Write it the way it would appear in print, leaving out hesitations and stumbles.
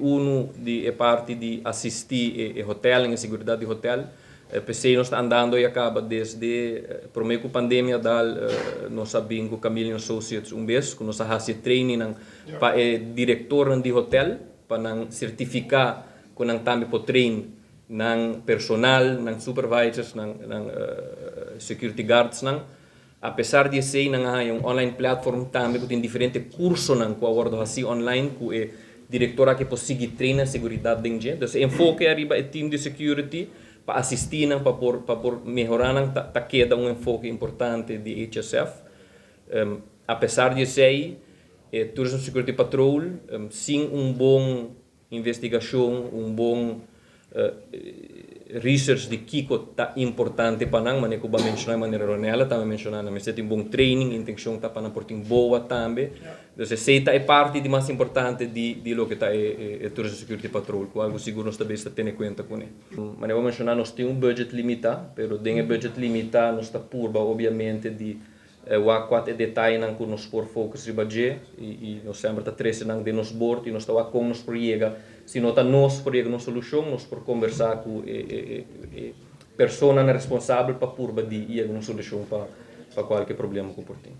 Uno di e parti di asisti e hotel y seguridad di hotel. P'esey nos ta andando y a caba desde prome cu pandemia dal, nos a bin cu Chameleon Associates un bes, cu nos a haci training pa e director di hotel, pa nan certifica cu nan tambe por train nan personal, nan supervisors, nan security guards nan. Apesar di esey, nan tin un online platform tambe cu tin diferente curso nan cu a wordo haci online cu e director cu por sigui train seguridad den dje. Anto, enfoke ariba e team di security pa asisti nan, pa por mehora nan, ta keda un enfoke importante di HSF. Apesar di esey, Tourism Security Patrol, sin un bon investigacion, un bon research di kico ta importante pa nan, manera cu bo a menciona, manera Ronella tambe menciona, mas tin un bon training, intencion ta pa nan por tin boa tambe. Anto, esey ta e parti di mas importante di loke ta e Tourism Security Patrol, cu algo sigur nos tambe ta tene cuenta cu ne. Mas bo a menciona, nos tin un budget limita, pero den e budget limita nos ta purba obviamente di wak cua detaye nan cu nos por focus riba dje y nos semper ta trece nan den nos board y nos ta wak con nos por yega. Si no ta nos por yega na solucion, nos por conversa cu e persona responsabel pa purba di yega na solucion pa cualkier problema cu por tin.